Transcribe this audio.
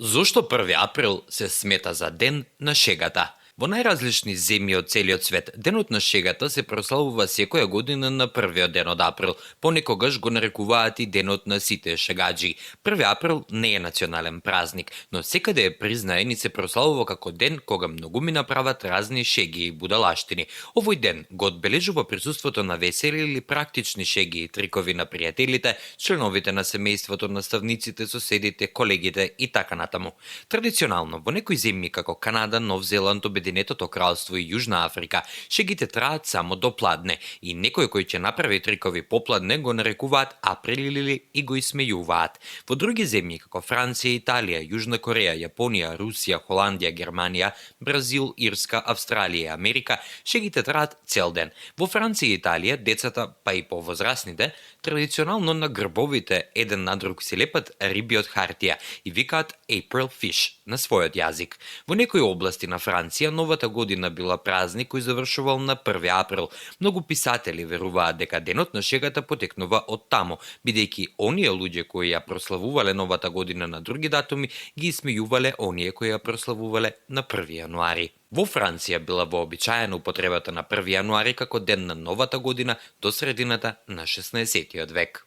Зошто 1 април се смета за ден на шегата? Во најразлични земји од целиот свет, денот на шегата се прославува секоја година на првиот ден од април. Понекогаш го нарекуваат и денот на сите шегаџи. 1 април не е национален празник, но секаде е признаен и се прославува како ден кога многумина прават разни шеги и будалаштини. Овој ден го одбележува присуството на весели или практични шеги и трикови на пријателите, членовите на семејството, наставниците, соседите, колегите и така натаму. Традиционално, во некои земји како Канада, Нов Зеланд, Обединетото кралство и Јужна Африка, шегите траат само до пладне и некој кој ќе направи трикови попладне го нарекуваат април и го исмејуваат. Во други земји како Франција, Италија, Јужна Кореја, Јапонија, Русија, Холандија, Германија, Бразил, Ирска, Австралија и Америка, шегите траат цел ден. Во Франција и Италија децата, па и повозрасните, традиционално на грбовите еден на друг си лепат риби од хартија и викаат April Fish на својот јазик. Во некои области на Франција новата година била празник кој завршувал на 1 април. Многу писатели веруваат дека денот на шегата потекнува од таму, бидејќи оние луѓе кои ја прославувале новата година на други датуми ги исмејувале оние кои ја прославувале на 1 јануари. Во Франција била вообичаена употребата на 1 јануари како ден на новата година до средината на 16 век.